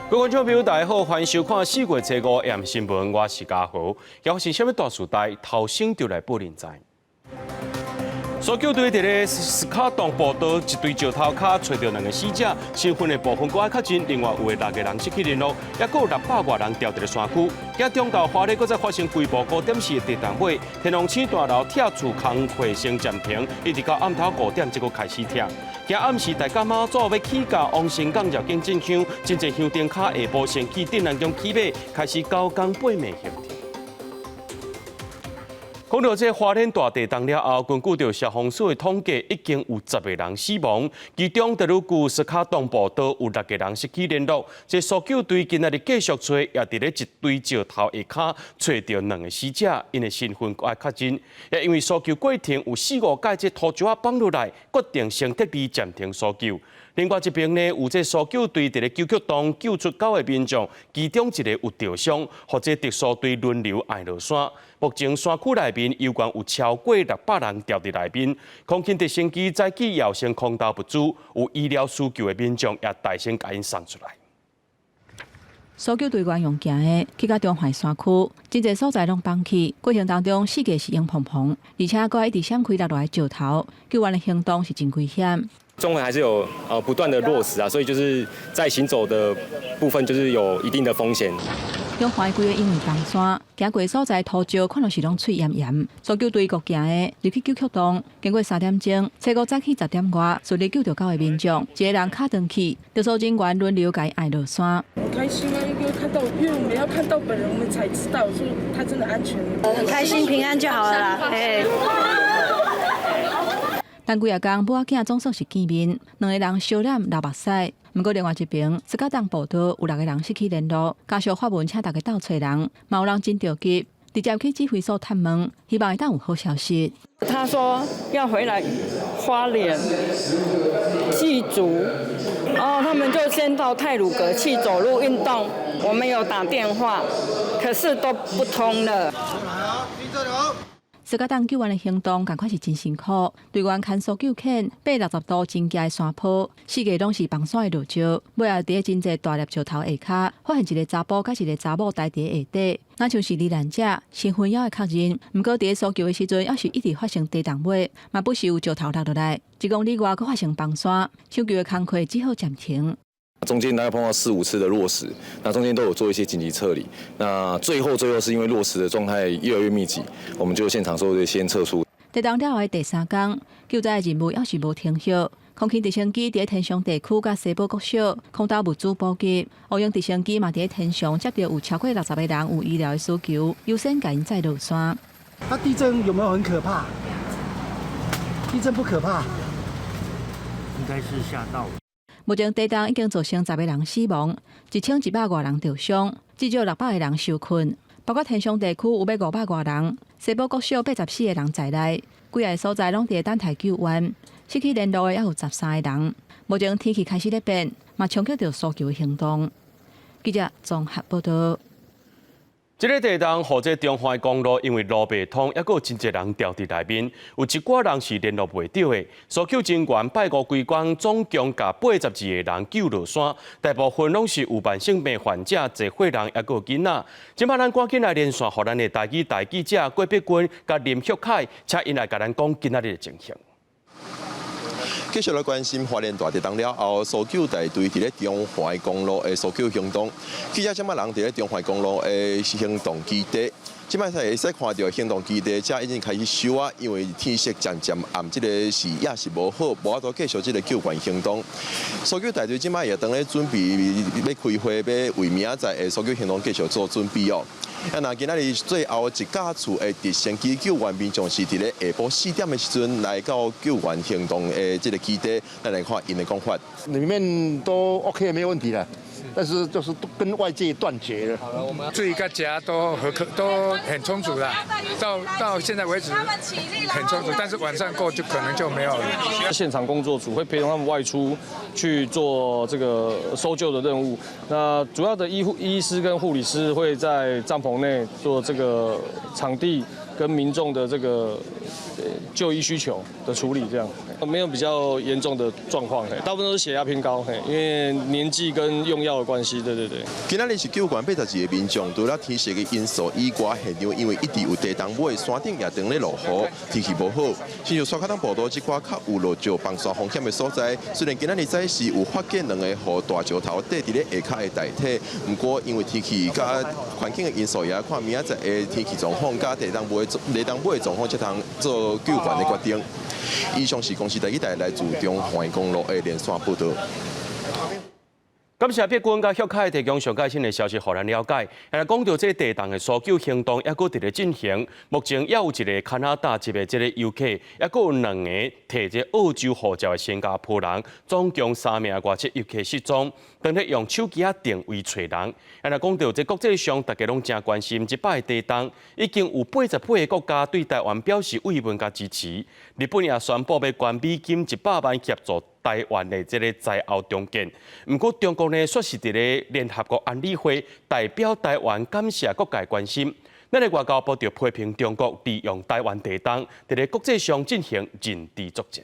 各位觀眾朋友，大家好，歡迎收看4月初五AM新聞，我是嘉豪。發生啥物大事代，頭先就來報恁知。搜救隊佇咧斯卡洞步道一堆石頭跤揣著兩个死者，身份的部分閣愛確認，另外有的六个人失去聯絡，抑閣有600外人牢佇咧山區。今中晝花蓮閣再發生規模5.4的地動火，天王星大樓拆厝工課先暫停，一直到暗頭5點才閣開始拆。今暗時大甲媽祖欲起駕王神港繞境進香，真濟香燈跤下晡先去鎮瀾宮起馬，開始九工八暝行程。講到這花蓮大地動了後，根據著消防署的統計，已經有10個人死亡，其中佇咧舊斯卡洞步道有六個人失去聯絡。這搜救隊今仔日繼續揣，也佇咧一堆石頭下跤揣著兩個死者，𪜶的身份閣愛確認。也因為搜救過程有四五蓋這土石仔放落來，決定先撤離暫停搜救。另外一邊呢，有這搜救隊佇咧九曲洞救出九個民眾，其中一個有著傷，予這特搜隊輪流愛落山。目前山區內面猶原有超過600人牢佇內面，空勤直升機早起搖先空投物資，有醫療需求的民眾也代先共𪜶送出來。搜救隊員用行的去到中環山區，真濟所在攏崩去，過程當中四界是湧蓬蓬，而且閣一直閃開落來石頭，救援的行動是真危險。中環還是有不斷的落石啊，所以就是在行走的部分就是有一定的風險。中環規个因為崩山，行過所在土石看落是攏脆岩岩。搜救隊閣行的入去九曲洞，經過3點鐘，初五早起10點外，順利救著九個民眾，一个人跤斷去，特搜人員輪流共𪜶愛落山。很開心啊，因為看到，因為我們要看到本人，我們才知道說他真的安全。很開心，平安就好了啦。哎。但幾仔工母仔囝總算是見面，兩个人相攬流目屎。毋過另外一邊，斯卡洞步道有六個人失去聯絡，家屬發文請大家鬥揣人，嘛有人真著急，直接去指揮所探問，希望會當有好消息。他說要回來花蓮祭祖，然後他們就先到太魯閣去走路運動。我們有打電話，可是都不通了。斯卡洞救援的行動，仝款是真辛苦。隊員牽搜救犬爬60度真懸的山坡，四界攏是崩山的落石。尾後佇咧真濟大粒石頭下跤，發現一个查埔佮一个查某待佇下底，若像是罹難者，身份猶會確認。毋過佇咧搜救的時陣，猶是一直發生地動火，嘛不時有石頭落落來。1公里外閣發生崩山，搶救的工課只好暫停。中間大概碰到四五次的落石，那中間都有做一些緊急撤離。那最後最後是因為落石的狀態越來越密集，我們就現場說先撤出。地動了後的第三工，救災的任務猶是無停歇。空勤直升機佇天祥地區佮西寶國小空投物資補給，烏鷹直升機嘛佇天祥接著有超過60個人有醫療的需求，優先共𪜶載落山。那地震有沒有很可怕？地震不可怕，應該是嚇到。目前地動已經造成10個人死亡，1100外人著傷，至少600個人受困。包括天祥地區有欲500外人，西寶國小84個人在內，幾个所在攏佇等待救援。失去聯絡的猶有13個人。目前天氣開始咧變，嘛衝擊著搜救的行動。記者綜合報道。這个地動，予這中環公路因為路袂通，猶閣有真濟人牢佇內面，有一寡人是聯絡袂著的。搜救人員拜五規工總共共82個人救落山，大部分攏是有慢性病患者、濟歲人，猶閣有囡仔。這擺咱趕緊來連線，予咱的台語台記者郭碧君佮林旭凱，請𪜶來共咱講今仔日的情形。繼續來關心花蓮大地動了後，搜救大隊佇咧中環公路的搜救行動。記者這擺人佇咧中環公路的行動基地，這擺會使看著行動基地遮已經開始收啊，因為天色漸漸暗，這个視野是無好，無法度繼續這个救援行動。搜救大隊這擺也當咧準備欲開會，欲為明仔載的搜救行動繼續做準備哦。啊，那今仔日最後一架次的直升機救援民眾是佇咧下晡4點的時陣來到救援行動的這个基地，咱來看𪜶的講法。裡面都 OK，沒有問題啦。但是就是跟外界斷絕了。好了，我們水佮食都合可都很充足了，到現在為止很充足，但是晚上過就可能就沒有了。現場工作組會陪同他們外出去做這個搜救的任務。那主要的醫護醫師跟護理師會在帳篷內做這個場地跟民眾的這個就醫需求的處理，這樣沒有比較嚴重的狀況，大部分都是血壓偏高，因為年紀跟用藥的關係，對對對。今仔日是救援82個民眾，除了天時的因素以外，現場因為一直有地動尾，山頂也當咧落雨，天氣無好，親像沙卡東步道這塊較有落石崩山風險的所在，雖然今仔日早時有發現兩個予大石頭綴佇咧下跤的代體，毋過因為天氣佮環境的因素，也看明仔載的天氣狀況，佮地動尾狀況，才通做救援的決定。以上是公視第一台來自中環公路的連線報道。感謝碧君佮旭凱提供上蓋新的消息，予咱了解。來講到這地動的搜救行動，猶閣佇咧進行。目前猶有一个加拿大籍的這个遊客，猶閣有兩个提這澳洲護照的新加坡人，總共三名外籍遊客失蹤。當咧用手機仔定位揣人。來講到這國際上，大家攏誠關心，這擺地動已經有88个國家對台灣表示慰問佮支持。日本也宣布欲捐美金100萬協助台灣的這个災後重建。毋過中國呢，煞是佇咧聯合國安理會代表台灣感謝各界關心。咱的外交部就批評中國利用台灣地動，佇咧國際上進行認知作戰。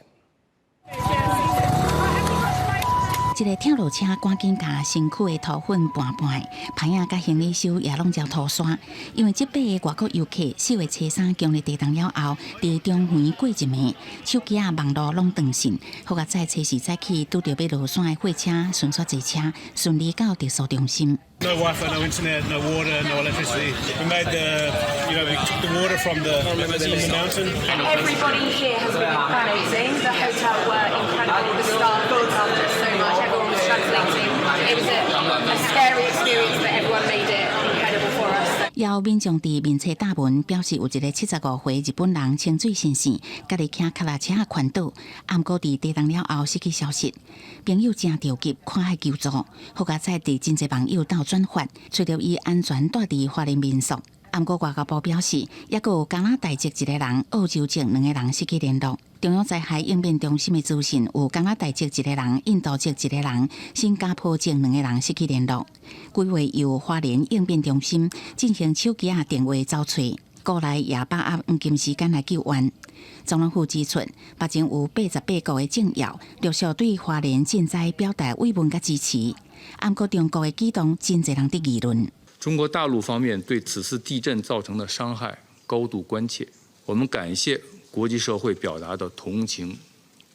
一个跳落車趕緊共身軀的塗粉拌拌，棚仔佮行李箱也攏焦塗沙。因為這八个外國遊客4月初3強烈地動了後，佇中橫過一暝，手機仔網路攏斷線，好佳哉初四早起拄著欲落山的火車，迅速坐車順利到特搜中心。 No Wi-Fi, no internet, no water, no electricity. We made the, you know, we took the water from the mountain. Everybody here has been amazing. The hotel were incredible. The staff looked after us so much. Everyone was translating. It was a scary experience, but everyone made it incredible for us. 有民眾佇面冊貼文表示，有一个75歲日本人清水先生，家己騎跤踏車環島，毋過佇地動了後失去消息，朋友誠著急，看海求助，好佳哉佇真濟網友鬥轉發，揣著伊安全蹛佇花蓮民宿。毋過外交部表示，猶閣有加拿大籍一个人，澳洲籍兩个人失去聯絡。中央災害應變中心的資訊有加拿大籍一个人、印度籍一个人、新加坡籍兩个人失去聯絡。規劃由花蓮應變中心進行手機仔電話找揣，過來也把握黃金時間來救援。總統府指出，目前有88國的政要陸續對花蓮賑災表達慰問佮支持。毋過中國的舉動真濟人佇議論。中國大陸方面對此次地震造成的傷害高度關切，我們感謝國際社會表達的同情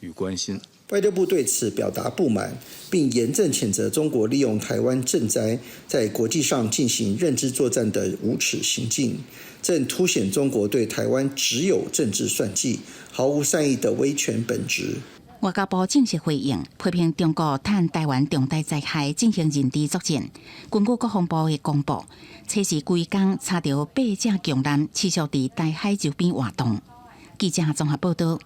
與關心。外交部對此表達不滿，並嚴正譴責中國利用台灣震災在國際上進行認知作戰的無恥行徑，正凸顯中國對台灣只有政治算計，毫無善意的威權本質。外交部正式回應，批評中國趁台灣重大災害進行認知作戰。根據國防部的公布，測試規工查著八隻強艦持續佇台海周邊活動。記者綜合報道。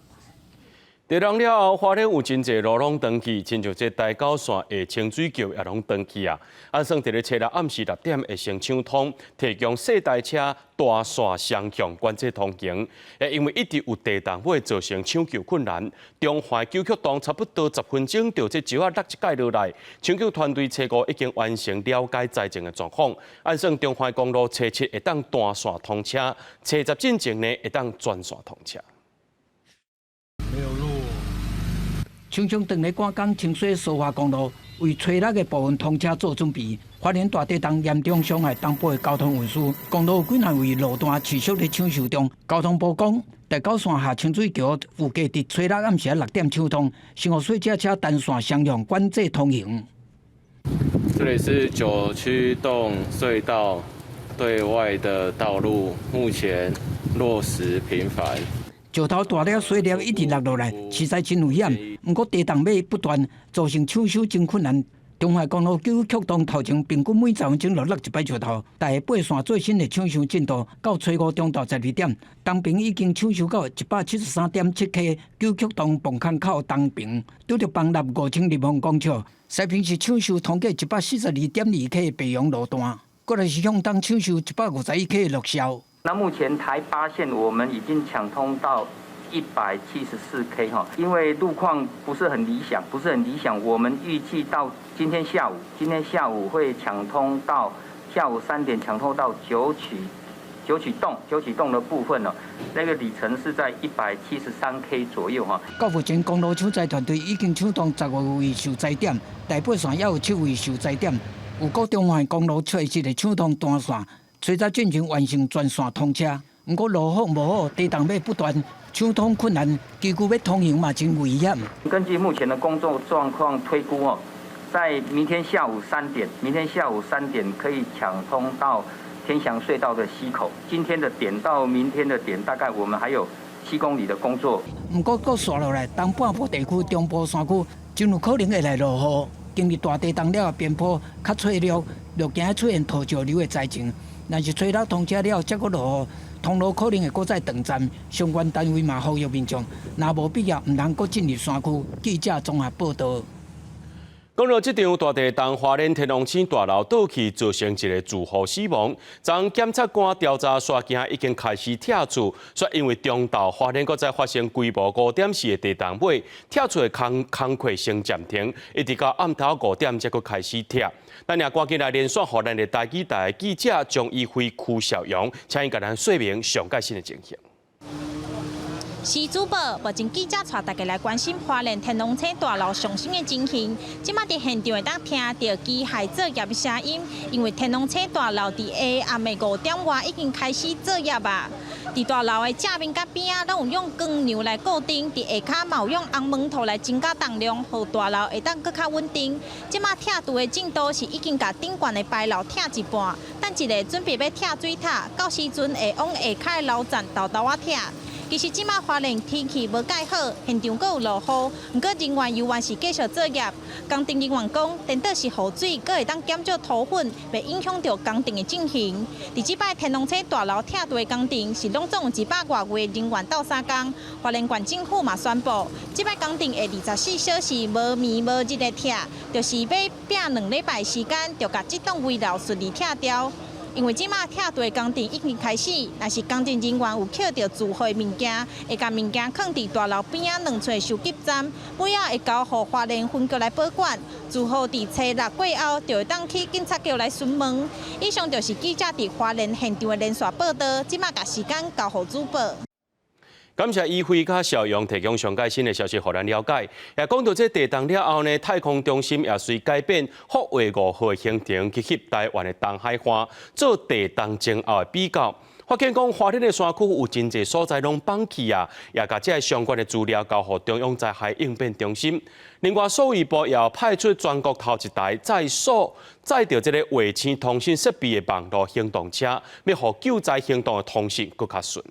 地動了後，花蓮有真濟路攏斷去，親像這台九線的清水橋也攏斷去啊。按算佇咧初六暗時6點會先搶通，提供細台車大線雙向管制通行。因為一直有地動會造成搶救困難，中環九曲洞差不多10分鐘就這石仔落一蓋落來，搶救團隊初五已經完成了解災情的狀況。按算中環公路初七會當單線通車，初十進前呢會當全線通車。沒有路。親像當咧趕工清水蘇花公路，為初六的部分通車做準備。花蓮大地動嚴重傷害東部的交通運輸，公路有幾若位路段持續咧搶修中。交通部講，台九線下清水橋預計佇初六暗時6點搶通，先予細車車單線雙向管制通行。這裡是九曲洞隧道對外的道路，目前落石頻繁。石頭大粒細粒一直落落來，實在真危險。毋過地動尾不斷，造成搶修真困難。中華公路九曲洞頭前平均每10分鐘落一擺石頭。台八線最新的搶修進度到初五中晝12點，東爿已經搶修到173.7 K，九曲洞磅空口東爿拄著崩落5000立方公尺。西爿是搶修通過142.2 K 白楊路段，過來是向東搶修151 K 的鹿痟。那目前台八線我們已經搶通到174 K 哈，因為路況不是很理想，不是很理想。我們預計到今天下午，今天下午會搶通到下午3點搶通到九曲九曲洞，九曲洞的部分呢，那個里程是在173 K 左右哈。到目前，公路搶災團隊已經搶通15位受災點，台八線也有7位受災點。有過中環公路確實會搶通斷線，隨早進前完成全線通車。毋過路況無好，地動欲不斷，搶通困難，機具欲通行嘛真危險。根據目前的工作狀況推估哦，在明天下午三點，明天下午三點可以搶通到天祥隧道的西口。今天的點到明天的點，大概我們還有7公里的工作。毋過閣紲落來，東半部地區、中部山區真有可能會來落雨。經歷大地動了後，邊坡較脆弱，就驚出現土石流的災情。若是初六通車了，才閣落雨，通路可能會閣再斷站。相關單位嘛呼籲民眾，若無必要，毋通閣進入山區。記者綜合報道。講到這場大地動，花蓮天龍星大樓倒去，造成一个住戶死亡。昨檢察官調查煞驚已經開始拆厝，煞因為中晝花蓮閣再發生規模5.4的地動尾，拆厝的工課先暫停，一直到暗頭5點才閣開始拆。咱也趕緊來連線予咱的台語台記者張一輝、邱少陽，請伊共咱說明上蓋新的情形。是主播，目前記者帶大家來關心花蓮天龍星大樓上新的情形。這馬佇現場會當聽著機械作業的聲音，因為天龍星大樓佇下暗的5點外已經開始作業啊。佇大樓的正面佮邊仔，攏有用鋼梁來固定，佇下跤嘛有用紅毛土來增加重量，予大樓會當閣較穩定。這馬拆除的進度是已經共頂懸的牌樓拆一半，等一下準備欲拆水塔，到時陣會往下跤的樓層沓沓仔拆。其實這馬花蓮天氣無蓋好，現場閣有落雨，毋過人員猶原是繼續作業。工程人員講，顛倒是雨水，閣會當減少土粉，袂影響著工程的進行。佇這擺天龍星大樓拆除的工程是攏總有100外位人員鬥相共。花蓮縣政府嘛宣布，這擺工程會24小時無暝無日的拆，就是欲拚2禮拜時間，就共這棟危樓順利拆掉。因為這馬拆除的工程已經開始，若是工程人員有抾著住戶的物件，會共物件囥佇大樓邊仔2處收集站，尾仔會交予花蓮分局來保管。住戶佇初六過後，就會當去警察局來詢問。以上就是記者佇花蓮現場的連線報道。這馬共時間交予主播。感謝伊輝佮邵陽提供上蓋新的消息，予咱了解。也講到這地動了後呢，太空中心也隨改變福衛5號的行程去翕台灣的東海岸，做地動前後的比較。發現講花蓮的山區有真濟所在攏崩去啊，也共這个相關的資料交予中央災害應變中心。另外，數位部也派出全國頭一台載數載著這个衛星通訊設備的網路行動車，欲予救災行動的通訊閣較順。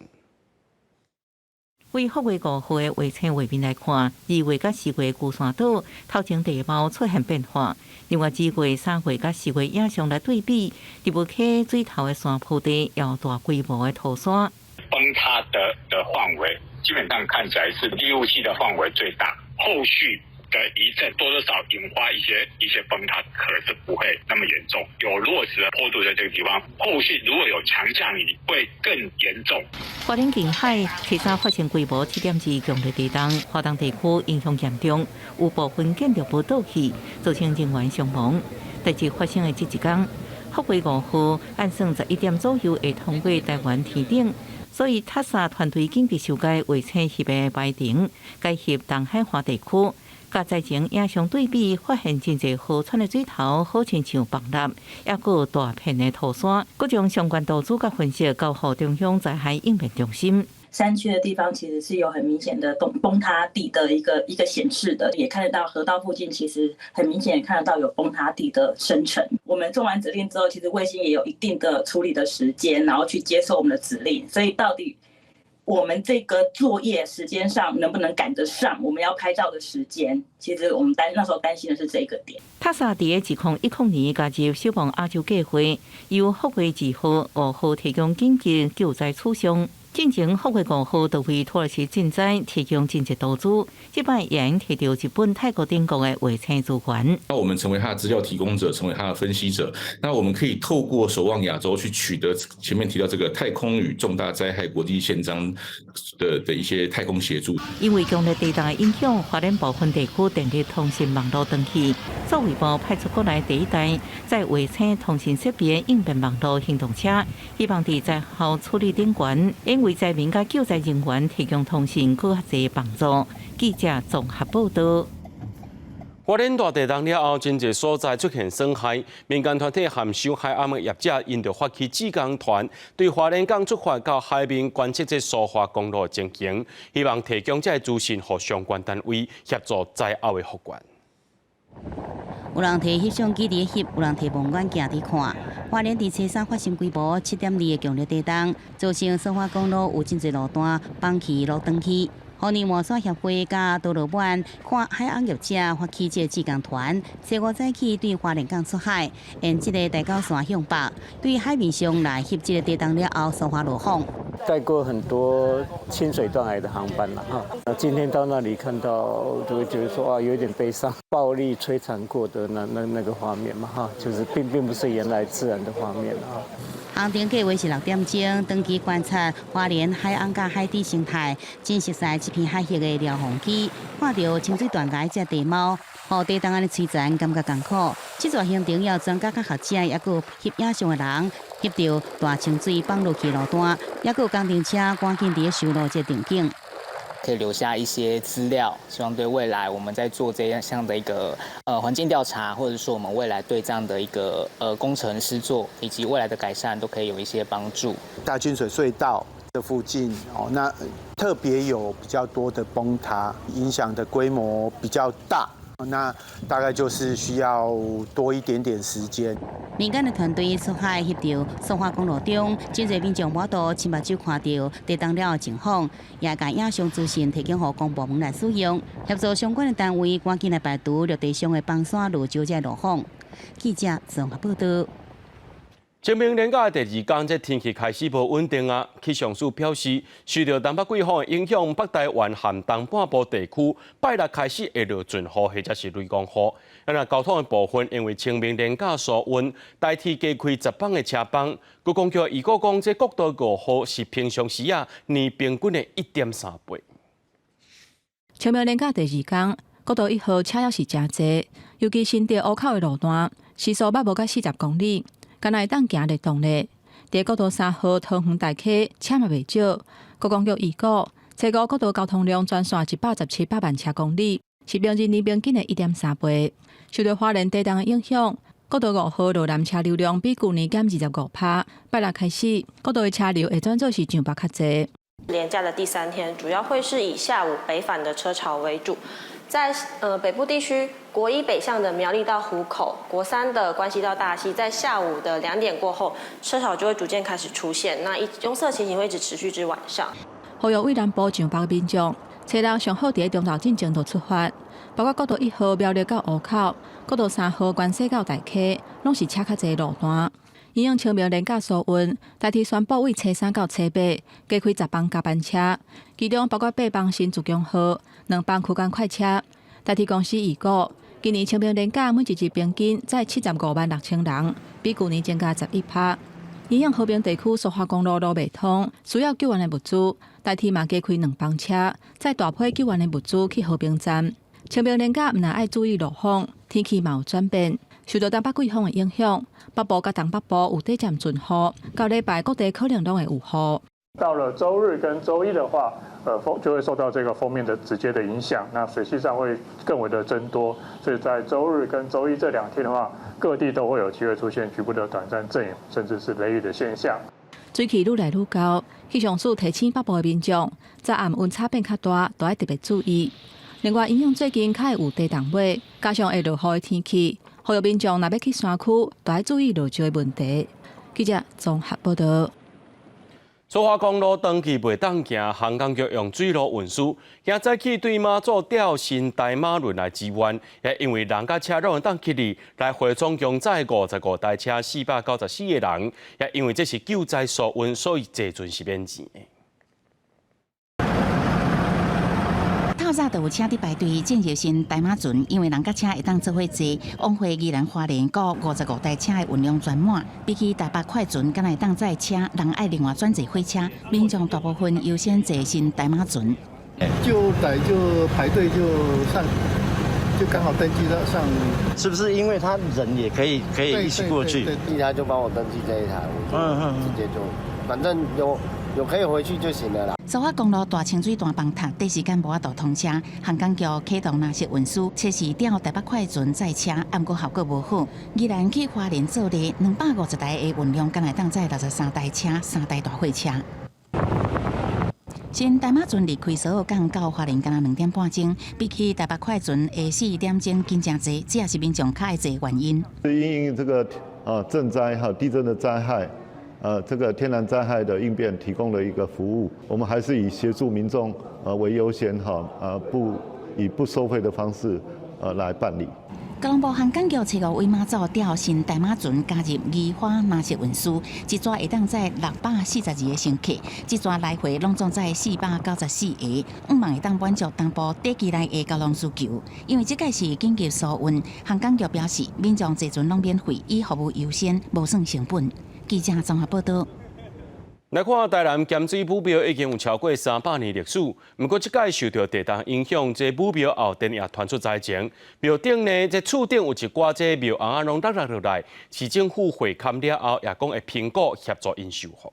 為福衛5號的衛星畫面來看，2月佮4月龜山島頭前地貌出現變化。另外，2月、3月佮4月影像來對比，佇無溪水頭的山坡地有大規模的土山。崩塌的範圍基本上看起來是第五期的範圍最大，後續的餘震多多少引發一些崩塌，可是不會那麼嚴重。有落石的坡度在這個地方，後續如果有強降雨，會更嚴重。花蓮近海初三發生規模7.2強烈地動，花東地區影響嚴重，有部分建築物倒去，造成人員傷亡。代誌發生的這一工，福衛5號按算11點左右會通過台灣天頂，所以 TASA 團隊緊急修改衛星翕的排程，改翕東海岸地區。佮災前影像對比，發現真濟河川的水頭好親像崩塌，抑閣有大片的土山。閣將相關圖紙佮分析交予中央災害應變中心。山區的地方其實是有很明顯的崩塌地的一個顯示的，也看得到河道附近其實很明顯看得到有崩塌地的生成。我們送完指令之後，其實衛星也有一定的處理的時間，然後去接受我們的指令，所以到底我們這個作業時間上能不能趕得上我們要拍照的時間？其實我們那時候擔心的是這個點。 TASA 佇2010年加入守望亞洲計畫，由福衛2號、5號提供緊急救災處上。進前福衛五號就為土耳其賑災提供緊急投資，這擺也提著日本、泰國等國的衛星資源。那我們成為他的資料提供者，成為他的分析者。那我們可以透過守望亞洲去取得前面提到這個太空與重大災害國際憲章的一些太空協助。因為強烈地動的影響，花蓮部分地區電力通訊網路斷去，作為部派出國內第一台載衛星通訊設備應變網路行動車，希望佇災後處理頂懸，為災民佮救災人員提供通訊閣較濟幫助。記者綜合報道。花蓮大地動了後，真濟所在出現損害，民間團體和守海岸的業者，𪜶就發起志工團，對花蓮港出發到海面觀測這蘇花公路的情形，希望提供這个資訊予相關單位協助災後的復原。有人提翕相機佇翕，有人提望遠鏡佇看。花蓮佇初三發生規模7.2的強烈地動，造成蘇花公路有真濟路段崩去路斷去。花蓮麻沙協會佮道路辦看海岸業者發起這个志工團，初五早起對花蓮港出海，沿這个大角山向北，對海面上來翕這个地動了後蘇花路況。帶過很多清水斷崖的航班啦，哈，那今天到那裡看到，就會覺得說啊，有點悲傷，暴力摧殘過的那個畫面嘛，哈，就是並不是原來自然的畫面啊。航程計劃是6點鐘，長期觀察花蓮海岸佮海底生態，真熟悉這片海域的瞭望機，看著清水斷崖這地貌，予地動按呢摧殘，感覺艱苦。這逝行程有專家佮學者，抑閣翕影相的人，翕著大清水放落去路段，抑閣有工程車趕緊佇咧修路這場景。可以留下一些資料，希望對未來我們在做這樣的一個環境調查，或者說我們未來對這樣的一個工程施作以及未來的改善，都可以有一些幫助。大清水隧道的附近哦，那特別有比較多的崩塌，影響的規模比較大，那大概就是需要多一點點時間。民間的團隊出海翕著蘇花公路中，真濟民眾無法度親目睭看著地動了的情況，也共影像資訊提供予公部門來使用，協助相關的單位趕緊來排除陸地上的崩山落石這路況。記者綜合報道。清明連假的第二天，這天氣開始無穩定啊。氣象署表示，受著東北季風的影響，北台灣和東半部地區拜六開始會落陣雨或者是雷公雨。那交通的部分，因為清明連假疏運，台鐵加開10班的車班。觀光局預估講，這國道五號是平常時啊年平均的1.3倍。清明連假第二天，國道一號車猶是誠濟，尤其新竹湖口的路段，時速捌無到40公里。敢若會當行咧動咧，佇國道3號桃園大溪車嘛袂少。觀光局預估，初五國道交通量全線117百萬車公里，是平日年平均的1.3倍。受著花蓮地動的影響，國道5號路南車流量比舊年減25%。拜六開始，國道的車流會轉做是上北較濟。連假的第三天，主要會是以下午北返的車潮為主。在北部地區，國一北向的苗栗到湖口，國三的關西到大溪，在下午的2點過後，車潮就會逐漸開始出現，那一擁塞情形會一直持續至晚上。呼籲對南部上北民眾，初六上好佇中晝進前就出發，包括國道1號苗栗到湖口，國道3號關西到大溪，攏是車較濟路段。因應清明連假疏運，台鐵宣布對初三到初八加開10班加班車，其中包括八班新自強號、2班區間快車。台鐵公司預估，今年清明連假每一日平均載75萬6千人，比舊年增加11%。因應和平地區蘇花公路路袂通，需要救援的物資，台鐵嘛加開2班車，載大批救援的物資去和平站。清明連假毋但愛注意路況，天氣嘛有轉變。受著東北季風的影響，北部佮東北部有短暫陣雨，到禮拜各地可能攏會有雨。到了週日跟週一的話，鋒就會受到這個鋒面的直接的影響，那水汽上會更為的增多，所以在週日跟週一這2天的話，各地都會有機會出現局部的短暫陣雨，甚至是雷雨的現象。水氣愈來愈高，氣象署提醒北部的民眾，早暗溫差變較大，都愛特別注意。另外，因應最近較會有地動尾，加上會落雨的天氣，呼籲民眾若欲去山區，都愛注意落石的問題。記者綜合報道。蘇花公路長期袂當行，航空局用水路運輸。今早起對馬祖調新台馬輪來支援，也因為人佮車攏會當去哩，來回總共載55台車，494個人。也因為這是救災疏運，所以坐船是免錢的。早就有車佇排隊進入新台馬船，因為人佮車會當做伙坐，往回宜蘭花蓮閣55台車的運量全滿。比起台北快船，敢若會當載車，人愛另外轉坐火車，民眾大部分優先坐新台馬船。就來就排隊就上，就剛好登記到上。是不是因為他人也可以一起過去？他就幫我登記這一台，我就直接就，反正有可以回去就行了啦。蘇花公路大清水段崩塌，短時間無法度通車。航港局啟動藍色運輸，測試調台北快船載車，毋過效果無好。宜蘭去花蓮做的250台的運量，敢若會當載63台車，3台大貨車。新台馬船離開蘇澳港到花蓮，敢若2點半鐘，比起台北快船的4點鐘緊誠濟，這也是民眾較愛坐原因。因應這個震災哈地震的災害。這個天然災害的應變提供了一個服務，我們還是以協助民眾為優先哈，不以不收費的方式來辦理。交通部航港局初五為媽祖調新台馬船加入宜花藍色運輸，一逝會當載642個乘客，一逝來回攏總載494個，向望會當滿足東部短期內的交通需求。因為這屆是緊急疏運，航港局表示，民眾坐船攏免費，以服務優先，無算成本。記者綜合報道。來看台南鹹水武廟已經有超過300年歷史，毋過這擺受著地動影響，這武廟後殿也傳出災情。廟頂呢，這厝頂有一寡這廟尪仔攏落落來，市政府會勘了後，也講會評估協助𪜶修復。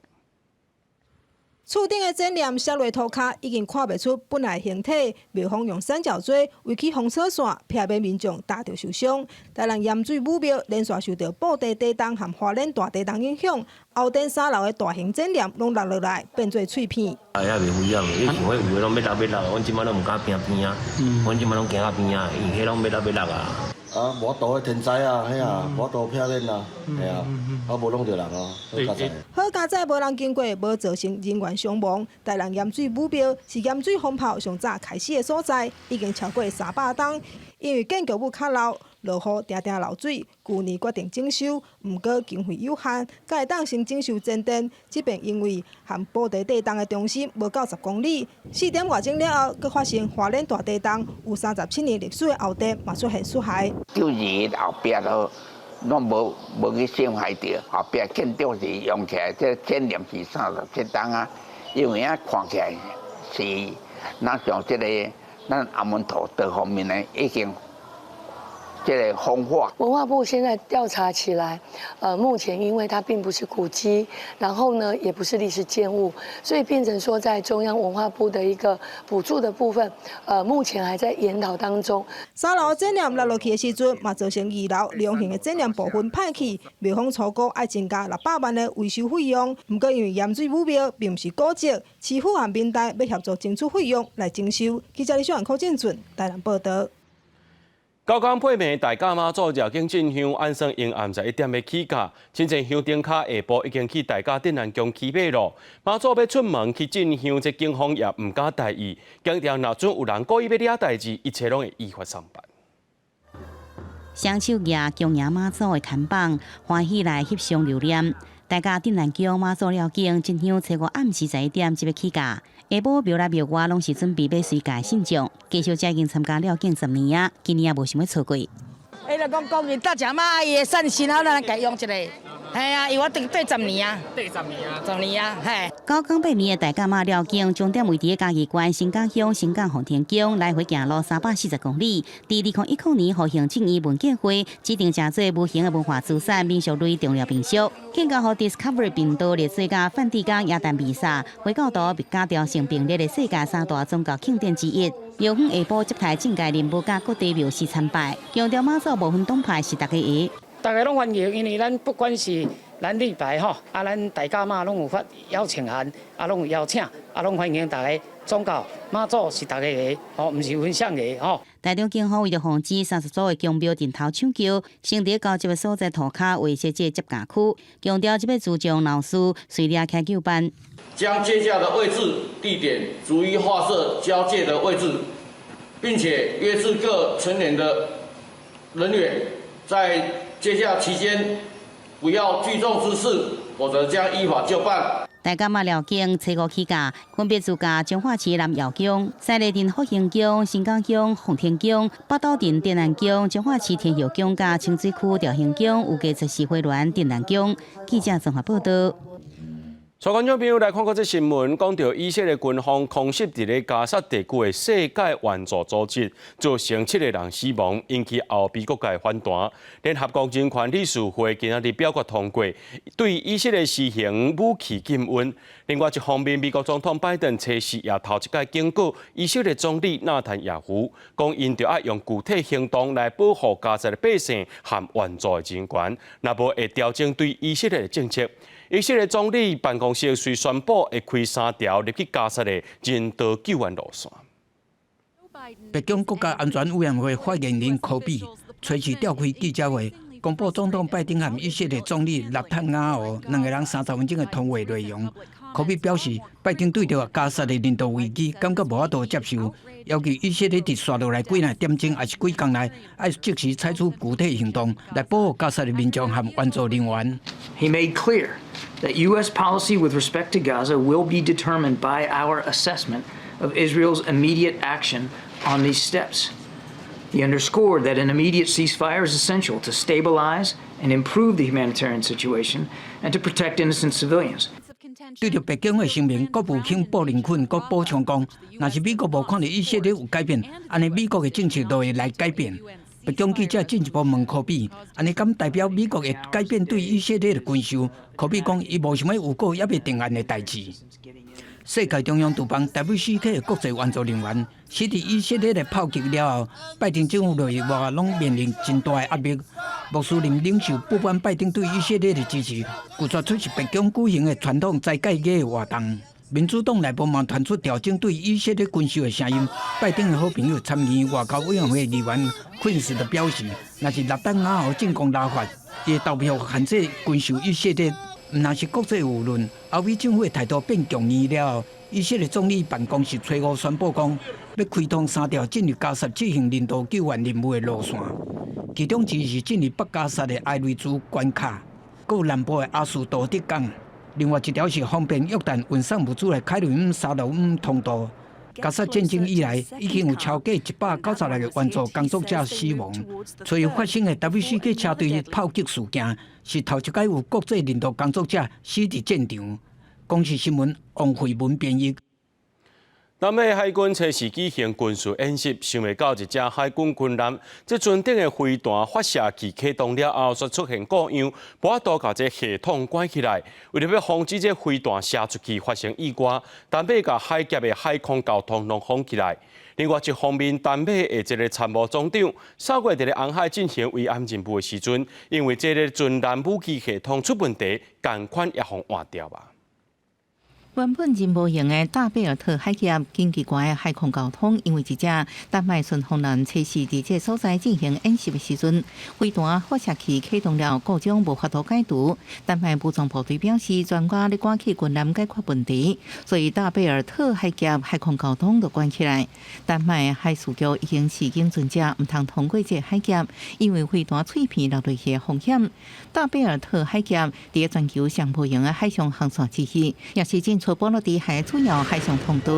厝頂的展覽摔落塗跤，已經看袂出本來形體。廟方用三角錐圍起封鎖線，避免民眾踏著受傷。台南鹽水武廟連續受著布袋地動和花蓮大地動影響，後殿三樓的大型展覽攏落落來，變做碎片。啊，也袂危險，以前有的攏欲落欲落，阮這擺攏毋敢行邊仔，阮這擺攏行到邊仔，因為彼攏欲落欲落啊。啊，無法度彼天災啊，彼啊，無法度避免啊，嘿啊，啊無弄著人哦，好佳哉。好佳哉，無人經過，無造成人員傷亡。台南鹽水武廟是鹽水風炮上早開始的所在，已經超過300冬。因為建築物較老，落雨定定漏水，舊年決定整修，毋過經費有限，才會當先整修前殿。這邊因為和布袋地動的中心無夠10公里，4點外鐘了後，閣發生花蓮大地動，有37年歷史的後殿嘛出現損害。就是後壁都攏無去傷害著，後壁建築是用起來，這建築是37冬啊，因為啊看起來是若像這個咱阿門陀這方面呢已經。這個風化。文化部現在調查起來，目前因為它並不是古蹟，然後呢，也不是歷史建物，所以變成說在中央文化部的一個補助的部分，目前還在研討當中。三樓展覽落落去的時陣，嘛造成二樓兩型的展覽部分歹去，廟方初估愛增加600萬的維修費用。毋過因為鹽水武廟並毋是古蹟，市府和民代欲協助爭取費用來整修。記者李小蘭、柯建俊台南報導。九工八暝，大甲媽祖繞境進香，按算𪜶暗11點欲起駕，真濟香燈跤下晡已經去大甲鎮瀾宮祈馬路。媽祖欲出門去進香，這警方也毋敢大意，強調若準有人故意欲惹代誌，一切攏會依法送辦。雙手舉恭迎媽祖的看板，歡喜來翕相留念。大甲鎮瀾宮媽祖繞境進香，初五暗時11點就欲起駕。下晡廟內廟外攏是準備欲隨駕信眾，繼續者已經參加繞境10年啊，今年也無想欲錯過。伊就講講伊搭食媽伊的善心，好咱共用一下。嘿啊，因為我等80年啊，80年啊，10年啊，嘿。九工八暝的大甲媽繞境，終點位佇嘉義縣新港鄉新港奉天宮，來回行路340公里。佇2010年，予行政院文建會指定成做無形的文化資產民俗類重要民俗。更加予 Discovery 頻道列做佮梵蒂岡耶誕彌撒、回教徒密伽雕像並列的世界三大宗教慶典之一。廟方下晡接待政界人物佮各地廟司參拜，強調媽祖無分黨派是大家的。大家攏歡迎，因為咱不管是咱綠白吼，啊，咱大甲媽攏有發邀請函，啊，攏有邀請，啊，攏歡迎大家。宗教媽祖是大家的，吼，毋是分誰的，吼。台中警方為著防止30組的宮廟陣頭搶轎，先佇交接的所在塗跤劃設這個接駕區，強調這欲注重鬧事，隨掠開救辦。將接駕的位置、地點逐一劃設交界的位置，並且約制各成員的人員在接駕期間不要聚眾滋事，否則將依法究辦。大甲媽寮境初五起價，分別自駕彰化市南瑤宮、三義鎮福興宮、新港鄉奉天宮、北斗鎮鎮安宮、彰化市天后宮佮清水區兆興宮，有計十四回鑾鎮南宮。記者綜合報道。帶觀眾朋友來看過這新聞，講著以色列軍方空襲佇咧加薩地區的世界援助組織，造成七个人死亡，引起歐美國家反彈。聯合國人權理事會今仔日表決通過，對以色列實行武器禁運。另外一方面，美國總統拜登初四也頭一擺警告以色列總理納坦雅胡，講𪜶著愛用具體行動來保護加薩的百姓和援助的人權，若無會調整對以色列的政策。以色列總理辦公室隨宣布會開三條入去加薩的人道救援路線。白宮國家安全委員會發言人柯比隨時召開記者會，公布總統拜登和以色列總理納坦雅胡兩个人30分鐘的通話內容。柯比表示，拜登對著加薩的人道危機感覺無法度接受，要求以色列佇紲落來幾若點鐘，抑是幾工內，愛即時採取具體行動來保護加薩的民眾和援助人員。 He made clear that U.S. policy with respect to Gaza will be determined by our assessment of Israel's immediate action on these steps. He underscored that an immediate ceasefire is essential to stabilize and improve the humanitarian situation and to protect innocent civilians. 對著白宮的聲明，國務卿布林肯閣補充講，若是美國無看著以色列有改變，按呢美國的政策就會來改變。白宮記者進一步問柯比，按呢敢代表美國會改變對以色列的軍售？柯比講，伊無想欲預告猶未定案的代誌。世界中央廚房 WCK 的國際援助人員死佇以色列的炮擊了後，拜登政府內外攏面臨真大的壓力。穆斯林領袖不滿拜登對以色列的支持，拒絕出席白宮舉行的傳統齋戒月的活動。民主黨內部嘛傳出調整對以色列軍售的聲音。拜登的好朋友參議院外交委員會議員昆斯就表示，若是納坦雅胡進攻拉法，伊會投票限制軍售以色列。毋但是國際輿論，歐美政府的態度變強硬了後，以色列總理辦公室初五宣布講，欲開通三條進入加薩執行人道救援任務的路線，其中之一是進入北加薩的埃雷茲關卡，閣有南部的阿斯多德港，另外一條是方便約旦運送物資的凱雷姆沙洛姆通道。加薩戰爭以來，已經有超過196個援助工作者死亡。初一發生的 WCK 車隊炮擊事件，是頭一擺有國際人道工作者死佇戰場。公視新聞王慧文編譯。南美海軍初四舉行軍事演習，想袂到一隻海軍軍艦，這船頂的飛彈發射器啟動了後，煞出現故障，無法度共這系統關起來。為著欲防止這飛彈射出去發生意外，丹麥共海峽的海空交通攏封起來。另外一方面，丹麥的這个參謀總長上月佇咧紅海進行維安任務的時陣，因為這个船艦武器系統出問題，仝款也予換掉啊。原本真無閒的大貝爾特海峽緊急關的海空交通，因為一隻丹麥順風艦初四佇這所在進行演習的時陣，飛彈發射器啟動了故障，無法度解除。丹麥武裝部隊表示，專家咧趕去軍艦解決問題，所以大貝爾特海峽海空交通就關起來。丹麥海事局已經示警船隻毋通通過這海峽，因為飛彈碎片落落去的風險。大貝爾特海峽佇全球上無閒的海上航線之一，也是進出波羅的海主要海上通道。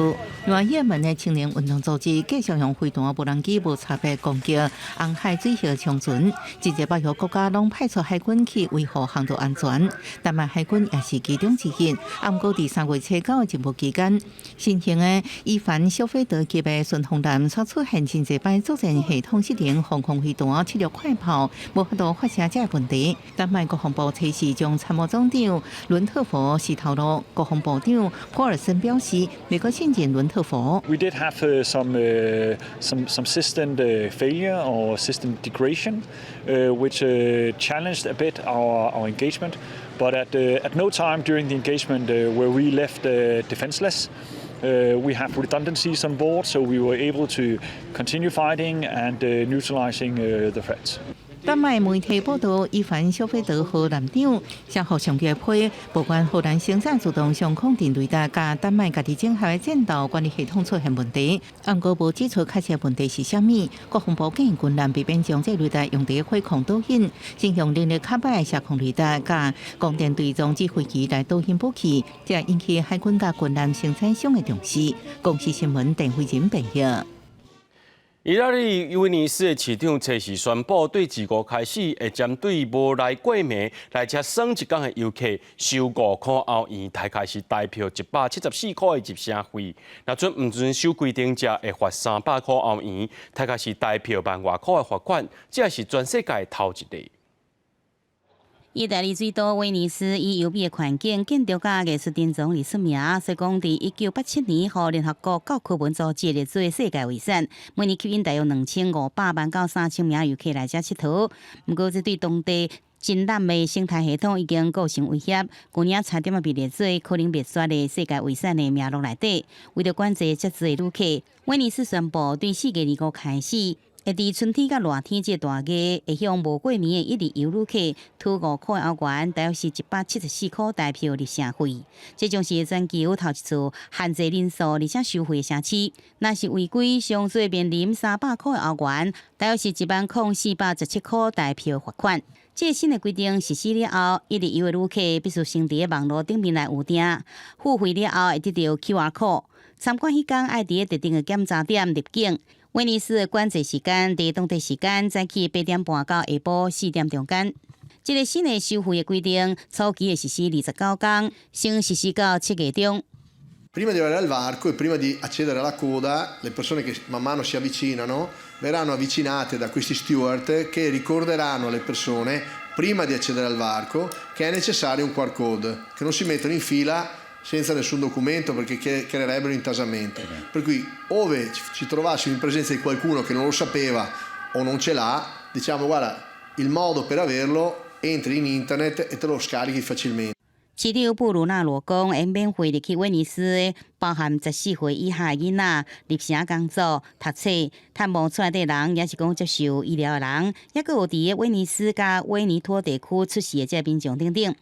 另外，也門的青年運動組織繼續用飛彈無人機無差別攻擊紅海水域商船，真濟北約國家攏派出海軍去維護航道安全。丹麥海軍也是其中之一。毋過佇3月初九的任務期間，新型的伊凡小菲德級的順風艦煞出現真濟擺作戰系統失靈、防空飛彈七六快炮無法度發射這个問題。丹麥國防部初四將參謀總長倫特佛辭頭路，國防部長普爾森表示，美國信任倫特佛。 We did have some system failure or system degradation, which challenged a bit our engagement. But at no time during the engagement were we left defenseless. We have redundancies on board, so we were able to continue fighting and neutralizing the threats. 丹麥媒體報道，伊凡小飛德號艦長先予上級批，報關荷蘭生產自動相控陣雷達，佮丹麥家己整合的戰鬥管理系統出現問題，毋過無指出確切問題是啥物。國防部建議軍艦避免將這雷達用佇火控導引，先用能力較歹的射控雷達佮光電對蹤指揮機來導引武器，這引起海軍佮軍艦生產商的重視。公視新聞鄧慧仁編譯。意大利威尼斯的市長初時宣布，對自五開始會針對無來過暝來遮耍一工的遊客收5塊歐元，大概是台票174塊的入城費。若準毋遵守規定者，會罰300塊歐元，大概是台票萬外塊的罰款。這是全世界頭一例。意大利水都威尼斯以優美的環境、建築佮藝術珍藏而出名，所以講佇1987年，予聯合國教科文組織列做世界遺產。每年吸引大約2500萬到3000名遊客來遮𨑨迌。毋過，這對當地真濫的生態系統已經構成威脅。舊年差點仔被列做可能滅絕的世界遺產的名錄內底。為著管制遮濟旅客，威尼斯宣布對4月25開始，會佇春天佮熱天這大月，會向無過暝的一日遊旅客提5塊歐元，大約是174塊台票入城費。這將是全球頭一次限制人數而且收費的城市。若是違規，上濟面臨300塊歐元，大約是10,417塊台票罰款。這個新的規定實施了後，一日遊的旅客必須先佇網路頂面來預訂，付費了後會得著 QR code。參觀彼工愛佇特定的檢查點入境。威尼斯的管制時間佇當地時間早起8點半到下晡4點中間。這個新的收費的規定，初期會實施29工，先實施到7月中。 Prima di arrivare al varco e prima di accedere alla coda, le persone che man mano si avvicinano verranno avvicinate da questi steward che ricorderanno alle persone, prima di accedere al varco, che è necessario un QR code, che non si mettono in fila senza nessun documento perché creerebbero intasamento. Per cui ove ci trovassimo in presenza di qualcuno che non lo sapeva o non ce l'ha, diciamo: guarda, il modo per averlo, entri in internet e te lo scarichi facilmente. 市長布魯納羅講，會免費入去威尼斯的，包含14歲以下的囡仔、入城工作、讀冊、探望厝內底人，抑是講接受醫療的人，抑閣有佇威尼斯佮威尼托地區出世的這民眾等等。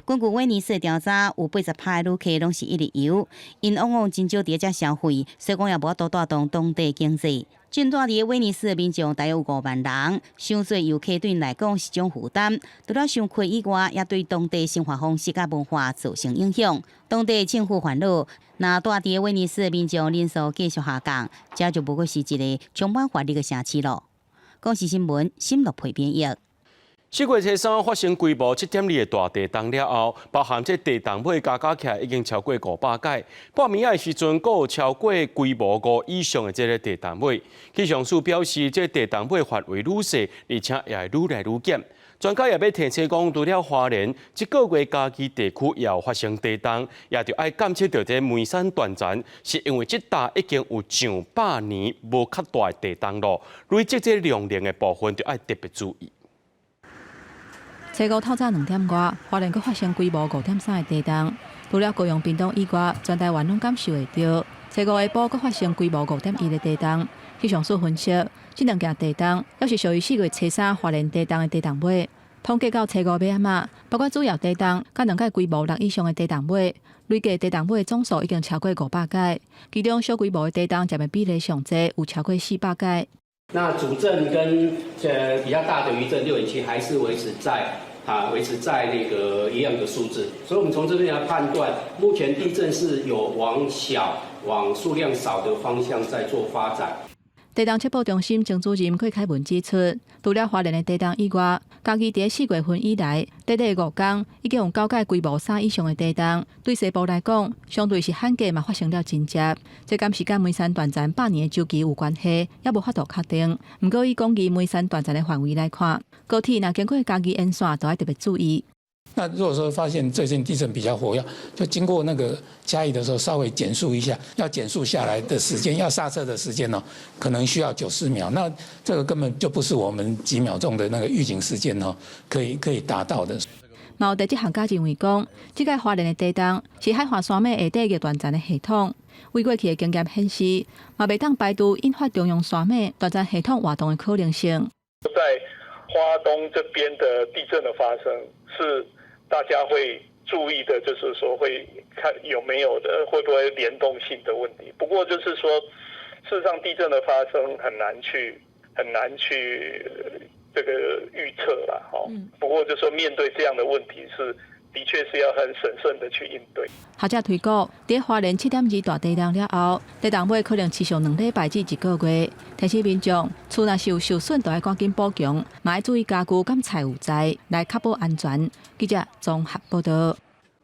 根據威尼斯的調查，有80%的旅客攏是一日遊，𪜶往往真少佇遮消費，所以講也無法度帶動當地經濟。進駐佇威尼斯的民眾大約有5萬人，傷濟遊客對𪜶來講是種負擔。除了傷貴以外，也對當地生活方式佮文化造成影響。當地政府煩惱，若住佇威尼斯的民眾人數繼續下降，這就無閣是一個充滿活力的城市囉。公視新聞，新樂培編譯。4月初三發生規模7.2的大地動了後，包含這地動尾加加起來已經超過500擺。半暝仔的時陣，閣有超過規模5以上的這个地動尾。氣象署表示，這地動尾範圍愈細，而且也會愈來愈減。專家也欲提醒講，除了花蓮，這個月嘉義地區也有發生地動，也著愛監測著這梅山斷層，是因為這搭已經有上百年無較大的地動囉，累積這量能的部分，著愛特別注意。初五透早2點外，花蓮閣發生規模5.3的地動，除了高雄屏東以外，全台灣攏感受會著。初五下晡閣發生規模5.1的地動，氣象署分析，這兩件地動猶是屬於4月初三花蓮地動的地動尾。統計到初五尾仔嘛，包括主要地動，佮兩擺規模6以上的地動尾，累計地動尾總數已經超過500擺。其中小規模的地動佔的比例上濟，有超過400擺。那主震跟比較大的餘震6.7，還是維持在那個一樣的數字，所以我們從這邊來判斷，目前地震是有往小、往數量少的方向在做發展。地動測報中心曾主任郭凱文指出，除了花蓮的地動以外，嘉義佇4月份以來，短短5工已經有九擺規模3以上的地動，對西部來講，相對是罕見嘛發生了真濟。這敢是佮梅山斷層百年的週期有關係，猶無法度確定。毋過以廣義梅山斷層的範圍來看，高鐵若經過嘉義沿線，都愛特別注意。那如果說發現最近地震比較活躍，就經過那個嘉義的時候，稍微減速一下，要減速下來的時間，要剎車的時間呢，可能需要90秒。那這個根本就不是我們幾秒鐘的那個預警時間哦，可以達到的。嘛有地質學家認為講，這擺花蓮的地動是海岸山脈下底的斷層的系統。為過去的經驗顯示，嘛袂當排除引發中央山脈斷層系統活動的可能性。在花東這邊的地震的發生是大家會注意的，就是說會看有沒有的會不會聯動性的問題。不過就是說，事實上地震的發生很難去這個預測啦。不過就說面對這樣的問題是的確是要很審慎的去應對。學者推估，佇花蓮7.2大地震了後，地動尾可能持續2禮拜至一個月。提醒民眾，厝若是有受損，就愛趕緊補強，嘛愛注意家具佮財物在來確保安全。記者綜合報道。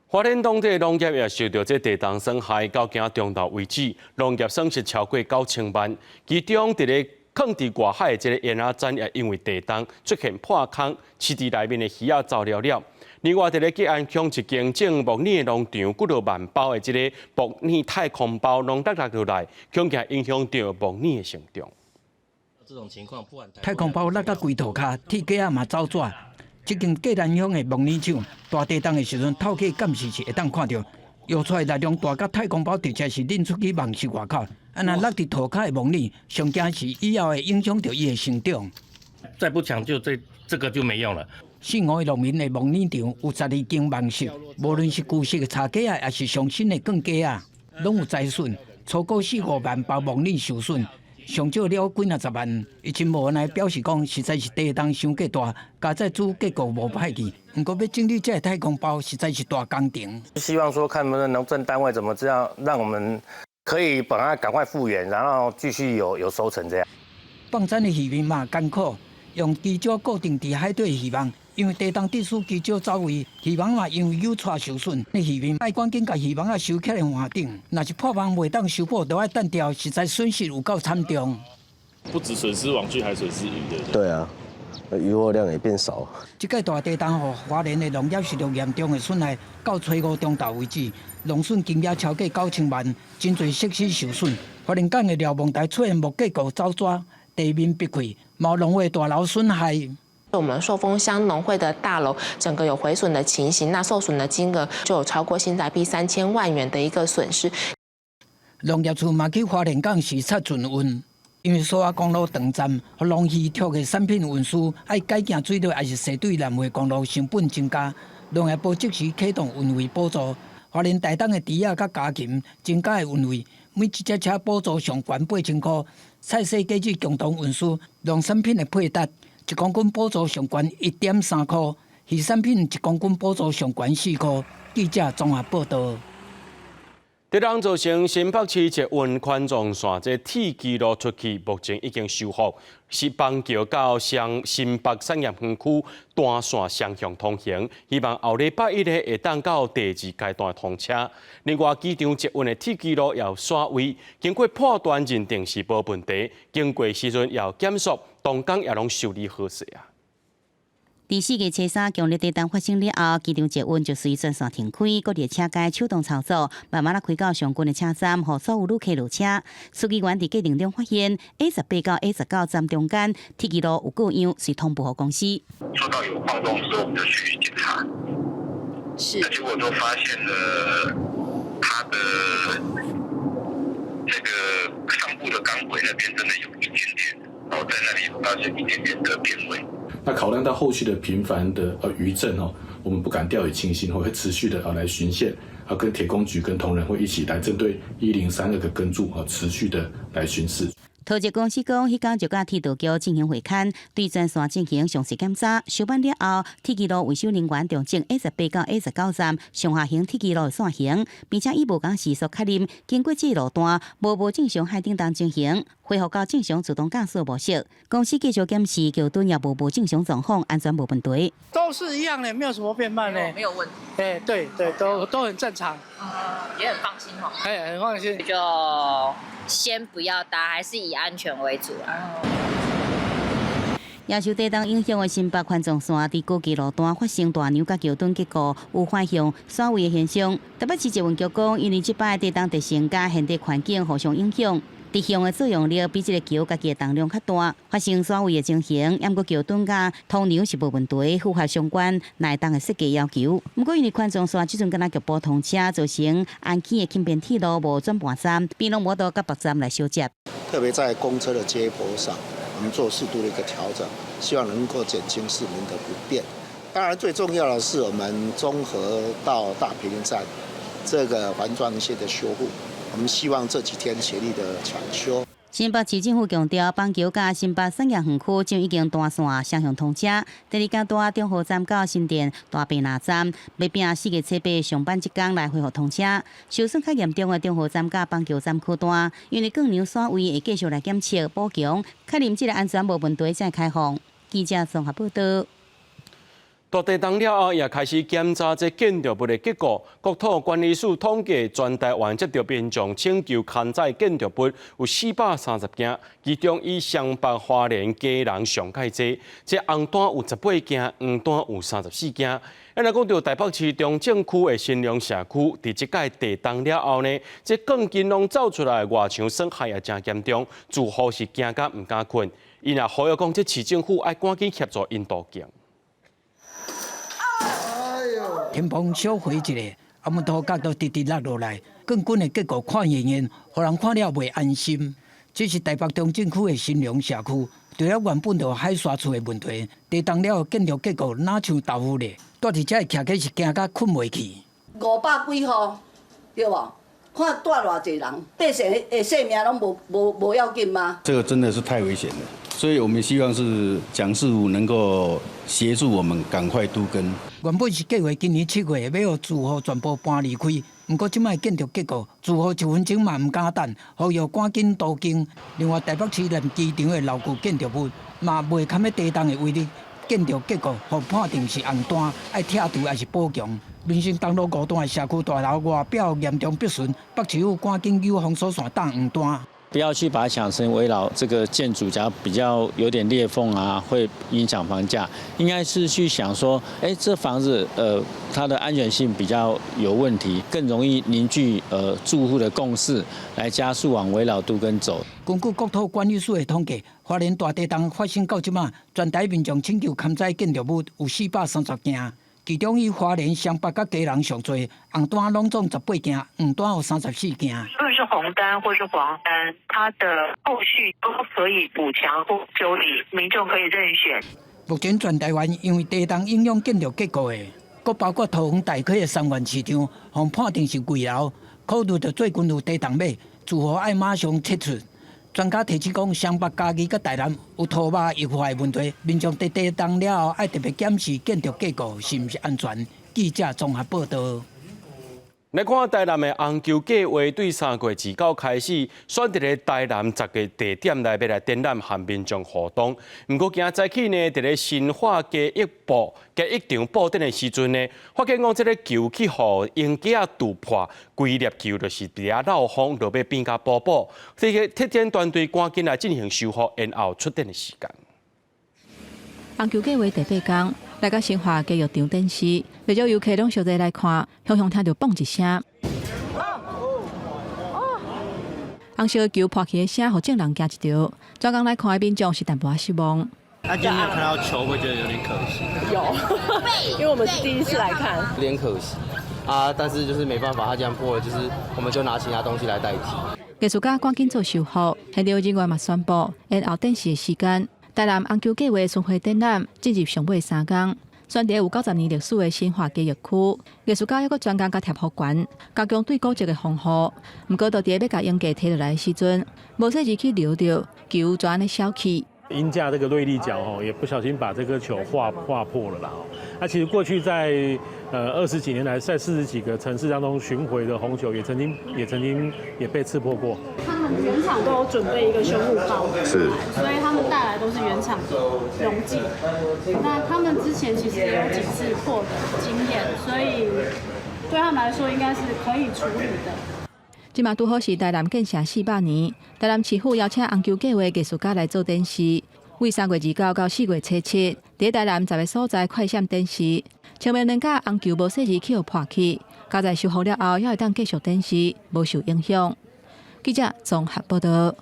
花蓮當地農業也受著這地動損害，到今中晝為止，農業損失超過9000萬。其中，佇咧囥佇外海的這個煙仔站也因為地動出現破空，池池內面的魚仔走了了。另外，佇咧吉安鄉一間種木耳的農場，幾落萬包的這個木耳太空包攏落落來，恐驚影響著木耳的成長。太空包落甲規塗跤，鐵架仔嘛走紙。這間嘉南鄉的木耳廠，大地動的時陣，透過監視器會當看著，搖出來力量大甲太空包直接是拎出去網室外口。啊，若落佇塗跤的木耳，上驚是以後會影響著伊的成長。再不搶救，這個就沒用了。四五个農民的木耳場有12間網室，無論是舊式的柴架仔，抑是上新的鋼架仔，攏有災損，超過四五萬包木耳受損。上少了幾若十萬，伊真無奈表示講，實在是地動傷過大，加載主結構無歹去。毋過欲整理這个太空包，實在是大工程。希望說，看能不能農政單位怎麼這樣，讓我們可以把它趕快復原，然後繼續有收成這樣。放產的漁民嘛艱苦，用基礁固定佇海底漁網，因為地動致使基礁走位，漁網嘛因為扭掣受損。那漁民愛趕緊共漁網仔收起來岸頂，若是破網袂當修補，就愛彈掉，實在損失有夠慘重。不止損失網具，還損失魚，對不對？對啊，漁獲量也變少。這屆大地動予花蓮的農業受著嚴重的損害，到初五中晝為止，農損金額超過9000萬，真濟設施受損。花蓮港的瞭望台出現木結構走紙，地面崩潰，嘛農會大樓損害。我們壽豐鄉農會的大樓整個有毀損的情形，那受損的金額就有超過新台幣3000萬元的一個損失。農業處嘛去花蓮港視察轉運，因為蘇澳公路斷站，予農漁畜的產品運輸愛改行水路，抑是踅對南迴公路成本增加。農業部即時啟動運費補助，花蓮台東的豬仔佮家禽增加的運費，每一隻車補助上懸8000箍。菜蔬果子共同運輸，農產品的配搭，1公斤補助上懸1.3箍，魚產品1公斤補助上懸4箍。記者綜合報導。地動造成新北市捷運環狀線這鐵支路出去，目前已經修復，是板橋到雙新北產業園區單線雙向通行，希望後禮拜一咧會當到第二階段通車。另外，機場捷運的鐵支路也有徙位，經過判斷認定是無問題，經過時陣也有減速，當工也攏修理好勢啊。佇4月初3，強烈地動發生了後，機場捷運就隨全線停開，各列車改手動操作，慢慢仔開到上近的車站，予所有旅客落車。書記員佇過程中發現 A18到 A19站中間鐵支路有過樣，遂通報予公司。收到有晃動之後，我們就去檢查，是，結果就發現了它的這個上部的鋼軌那邊真的有一點點，然後在那裡發現一點點的變位。那考量到後續的頻繁的餘震哦，我們不敢掉以輕心，會持續的來巡線，啊跟鐵工局跟同仁會一起來針對1032個根柱啊持續的來巡視。桃捷公司講，彼工就佮鐵道局進行會勘，對全線進行詳細檢查。修辦了後，鐵支路維修人員調整 A18到 A19站上下行鐵支路的線型，並且以無仝時速確認，經過這路段無無正常海頂動情形，恢復到正常自動駕駛模式。公司繼續檢視橋墩也無無正常狀況，安全無問題。都是一樣的，沒有什麼變慢的，沒有問題。哎，對對，都很正常。也很放心哦。哎，很放心。就先不要搭，還是以安全為主啊。也受地動影響的新北環狀線，佇高架路段發生大梁佮橋墩結構有反向徙位的現象。台北市捷運局講，因為這擺地動特性佮現地環境互相影響，直向的作用力比這個橋家己的重量較大，發生徙位的情形。毋過橋墩佮通梁是無問題，符合相關耐動的設計要求。毋過因為環狀線這陣敢若局部通車，造成安坑的輕便鐵路無轉盤站，變攏無得佮別站來相接。特別在公車的接駁上，我們做適度的一個調整，希望能夠減輕市民的不便。當然，最重要的是我們中和到大坪林站這個環狀線的修復，我們希望這幾天全力的搶修。新北市政府強調，板橋佮新北產業園區將已經斷線雙向通車。第二階段中和站到新店大坪林站，欲拼4月初8上班這工來恢復通車。受損較嚴重的中和站佮板橋站區段，因為鋼梁線位會繼續來檢測補強，確認這个安全無問題才開放。記者綜合報道。大地動了後，也開始檢查這建築物的結構。國土管理署統計，全台灣接著民眾請求勘災建築物有430件，其中以雙北、花蓮、基隆上蓋濟。這紅單有18件，黃單有34件。啊，若講著台北市中正區的新隆社區，佇這擺地動了後呢，這鋼筋攏走出來，外牆損害也誠嚴重，住戶是驚甲毋敢睏。𪜶也呼籲講，這市政府愛趕緊協助𪜶都更。天棚小毀一下，啊，木頭角都直直落落來，鋼筋的結構看遠遠，予人看了袂安心。這是台北中正區的新隆社區，除了原本就海沙厝的問題，地動了建築結構若像豆腐咧，蹛佇遮的徛家是驚甲睏袂去。500幾戶，對無？看蹛偌濟人，百姓的性命攏無要緊嗎？這個真的是太危險了，所以我們希望是蔣市府能夠協助我們趕快都更。原本是計劃今年7月欲予住戶全部搬離開，毋過這擺建築結構，住戶一分鐘嘛毋敢等，呼籲趕緊都更。另外，台北市南機場的老舊建築物嘛袂堪欲地動的威力，建築結構予判定是紅單，愛拆除抑是補強。民生東路5段的社區大樓外表嚴重破損，北市府趕緊由封鎖線擋黃單。不要去把它想成危老這個建築，假如比較有點裂縫啊，會影響房價。應該是去想說，哎，這房子它的安全性比較有問題，更容易凝聚住戶的共識，來加速往危老都更走。根據國土管理署的統計，花蓮大地動發生到這馬，全台民眾請求勘災建築物有430件。其中以花蓮、雙北佮基隆上濟，紅單攏總18件，黃單有34件。無論是紅單或是黃單，它的後續都可以補強或修理，民眾可以任選。目前全台灣因為地動影響建築結構的，閣包括桃園大溪的三元市場，予判定是危樓，考慮著最近有地動欲，住戶愛馬上撤出。專家提醒講，雙北、嘉義佮台南有塗峇液化的問題，民眾佇地動了後愛特別檢視建築結構是毋是安全。記者綜合報導。來看台南的紅球計畫，對3月29開始，選佇咧台南10個地點來欲來展覽和民眾互動。毋過今仔早起呢，佇咧新化街藝布街藝場布展的時陣呢，發現講這个球去予鷹架仔蛀破，規粒球就是佇遐漏風，落尾變甲薄薄。這个策展團隊趕緊來進行修復，延後出展的時間。紅球計畫第八工，來到新化街藝場展示，袂少遊客攏相聚來看，雄雄聽著嘣一聲。紅色球破去的聲，予眾人驚一跳。專工來看的民眾是淡薄仔失望。啊，今天沒有看到球，會覺得有點可惜。有，因為我們是第一次來看，有點可惜啊！但是就是沒辦法，它這樣破了，就是我們就拿其他東西來代替。藝術家趕緊做修復，現場人員嘛宣布延後展示的時間。台南紅球計畫巡迴展覽進入上尾三工，選佇有90年歷史的新化街藝區，藝術家猶閣專工共貼復原，加強對古蹟的防護。毋過，就佇咧欲共鷹架提落來的時陣，無細膩去撩著球就按呢痟去。鷹架這個銳利角哦，也不小心把這顆球劃破了啦。那其實過去在20幾年來，在40幾個城市當中巡迴的紅球，也曾經也被刺破過。他們原廠都有準備一個修護包，是，所以他們帶來都是原廠的溶劑。那他們之前其實也有幾次破的經驗，所以對他們來說應該是可以處理的。這馬拄好是台南建城400年，台南市府邀請紅球計畫藝術家來做展示，為3月29到4月初7，佇台南10個所在快閃展示。前面兩架紅球無細膩去予破去，佳哉修復了後，猶會當繼續展示，無受影響。記者綜合報導。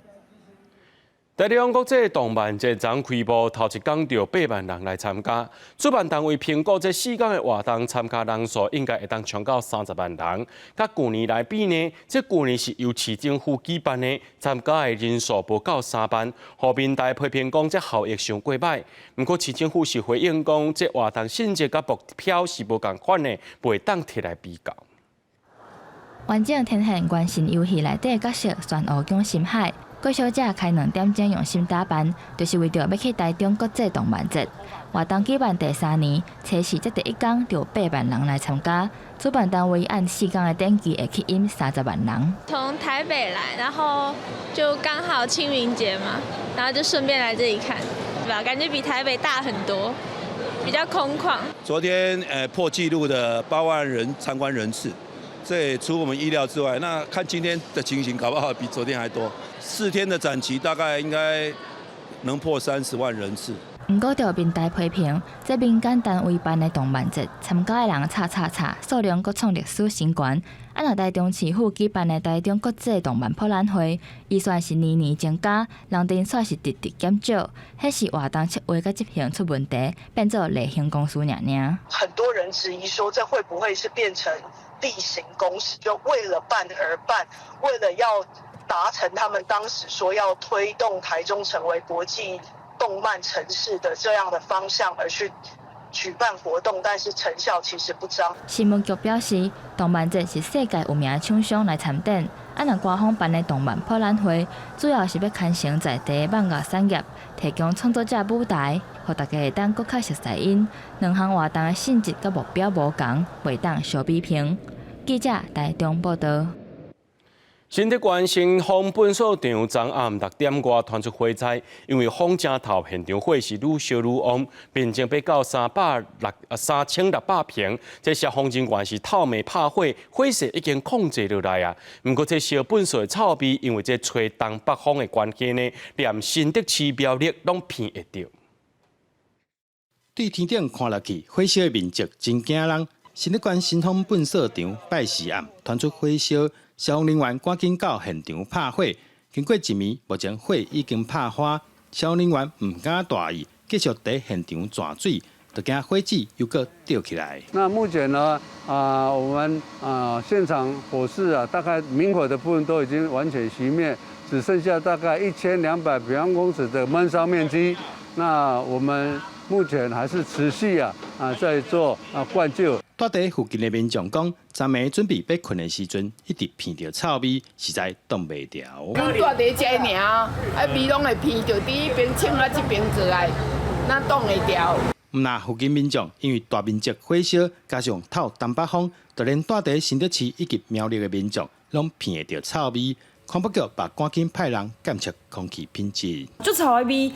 台中國際動漫節昨開幕頭一工就8萬人來參加，主辦單位評估這4天的活動參加人數應該會當衝到30萬人。佮舊年來比呢，這舊年是由市政府舉辦的，參加的人數無夠3萬，予民代批評講這效益傷過䆀。毋過市政府是回應講，這活動性質佮目標是無仝款的，袂當提來比較。完整呈現原神遊戲內底角色玄武宮心海。郭小姐開2點鐘用心打扮，就是為著欲去台中國際動漫節。活動舉辦第三年，測試這第一工就8萬人來參加。主辦單位按4工的展期會吸引30萬人。從台北來，然後就剛好清明節嘛，然後就順便來這裡看，對吧？感覺比台北大很多，比較空曠。昨天破紀錄的8萬人參觀人次。這也出我們意料之外。那看今天的情形，搞不好比昨天還多。4天的展期大概應該能破30萬人次。毋過，著民代批評，這民間單位辦的動漫節，參加的人差差差，數量閣創歷史新高。啊，若台中市府舉辦的台中國際動漫博覽會，預算是年年增加，人陣卻是直直減少，彼是活動策劃佮執行出問題，變做例行公事爾爾。很多人質疑說，這會不會是變成例行公事，就為了辦而辦，為了要達成他們當時說要推動台中成為國際動漫城市的這樣的方向而去舉辦活動，但是成效其實不彰。新聞局表示，動漫節是世界有名的廠商來參展，啊，若官方辦的動漫博覽會，主要是欲牽成在地漫畫產業，提供創作者舞台，予大家會當閣較熟似𪜶。兩項活動的性質佮目標無仝，袂當相比評。記者台中報道。新竹縣新豐糞掃場昨暗6點外傳出火災，因為風誠透，現場火勢愈燒愈旺，面積欲到3600坪。這消防人員是透暝拍火，火勢已經控制落來啊。毋過這燒糞掃的臭味，因為這吹東北風的關係呢，連新竹市苗栗攏鼻會著。對天頂看落去，火燒的面積真驚人。新竹縣新豐糞掃場拜四暗傳出火燒，消防人員趕緊到現場拍火。經過一暝，目前火已經拍花，消防人員毋敢大意，繼續佇現場湠水，就驚火舌又閣著起來。那目前呢，我們現場火勢啊，大概明火的部分都已經完全熄滅，只剩下大概1200平方公尺的悶燒面積。那我們目前還是持續在做灌救。住佇附近的民眾講，昨暝準備欲睏的時陣，一直鼻著臭味，實在擋袂牢。阮住佇遮爾，啊味攏會鼻著，佇彼邊衝啊，這邊過來，哪擋會牢？毋但附近民眾因為大面積火燒，加上透東北風，就連住佇新竹市以及苗栗的民眾，攏鼻會著臭味。環保局嘛趕緊派人檢測空氣品質。足臭的味。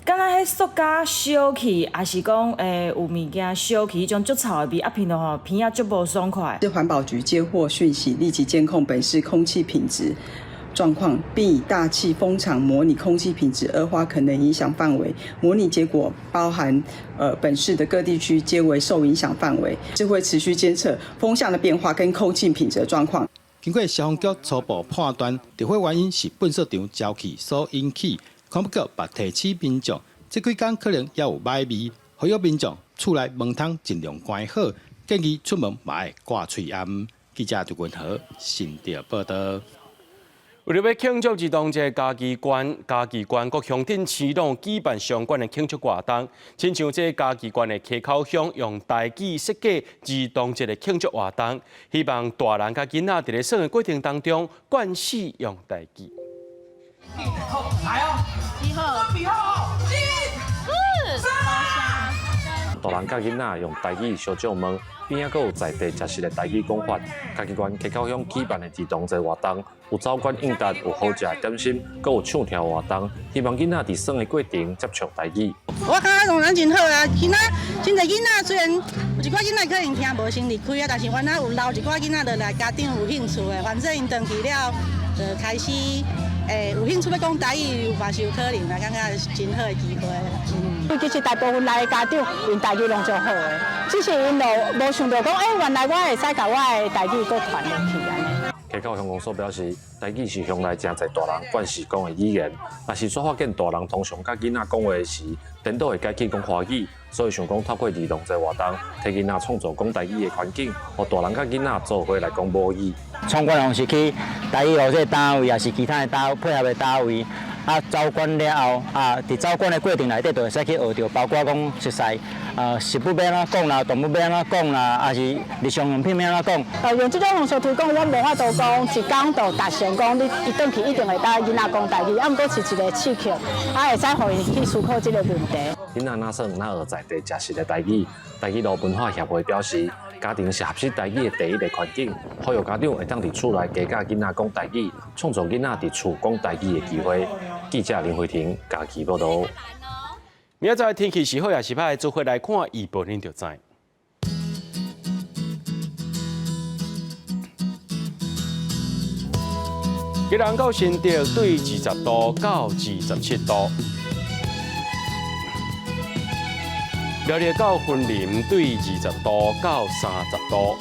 敢若彼塑膠燒去，抑是講有物件燒去，彼種足臭的味，啊，鼻著吼鼻仔足無爽快。是環保局接獲訊息，立即監控本市空氣品質狀況，並以大氣風場模擬空氣品質惡化可能影響範圍。模擬結果包含本市的各地區皆為受影響範圍，是會持續監測風向的變化跟空氣品質的狀況。經過消防局初步判斷，著火原因是糞掃場焦氣所引起。環保局嘛提醒民眾，這幾工可能猶有䆀味，呼籲民眾厝內門窗盡量關好，建議出門嘛愛掛喙罨。記者杜文和新竹報道。為著欲慶祝兒童節，嘉義縣各鄉鎮市攏舉辦相關的慶祝活動，親像這嘉義縣的溪口鄉用台語設計兒童節的慶祝活動，希望大人佮囡仔佇咧耍的過程當中，慣勢用台語。好，來哦！你好，準備好，一、三。大人佮囡仔用台語相借問，邊仔閣有在地食食的台語講法。嘉義縣溪口鄉舉辦的兒童節活動，有走關應答，有好食的點心，閣有唱跳活動，希望囡仔佇耍的過程接觸台語。我感覺當然真好啊！囡仔真濟囡仔雖然有一寡囡仔可能聽無先離開啊，但是原來有留一寡囡仔落來，家長有興趣的，反正𪜶轉去了就開始有興趣欲講台語，嘛是有可能啦，感覺是真好的機會。其實大部分來的家長，𪜶台語攏足好的，只是𪜶無想著講，原來我會使共我的台語閣傳落去按呢。溪口乡公所表示，台语是乡內誠濟大人慣勢講的語言，若是煞發現大人通常佮囡仔講話時，顛倒會改去講華語，所以想講透過兒童節活動，替囡仔創造講台語的環境，予大人佮囡仔做伙來講母語。創館方是去台語路這個單位，抑是其他的單配合的單位。啊，走館了後，啊，佇走館的過程內底，就會使去學著，包括講熟似，食物欲按怎講啦，動物欲按怎講啦，抑是日常用品欲按怎講。用這種方式推廣，阮無法度講一工就達成講你伊轉去一定會當囡仔講台語，啊，毋過是一個刺激，啊，會使予𪜶去思考這個問題。囡仔若耍若學在地食食的台語，台語路文化協會表示，家庭是學習台語的第一个環境，呼籲家長會當佇厝內加教囡仔講台語，創造囡仔佇厝講台語的機會。記者林慧婷嘉義報導。明仔載天氣是好抑是歹，做伙來看預報，恁就知。基隆到新竹對20度到27度，苗栗到雲林對20度到30度，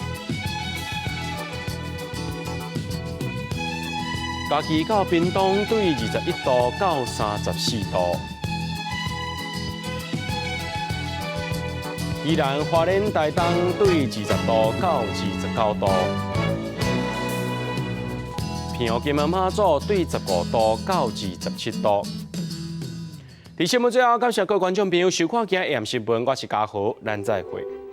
嘉義到屏東對21度到34度，宜蘭花蓮台東對20度到29度。澎湖金門馬祖對15度到27度。佇新聞最後，感謝各位觀眾朋友收看今日的新聞，我是嘉豪，咱再會。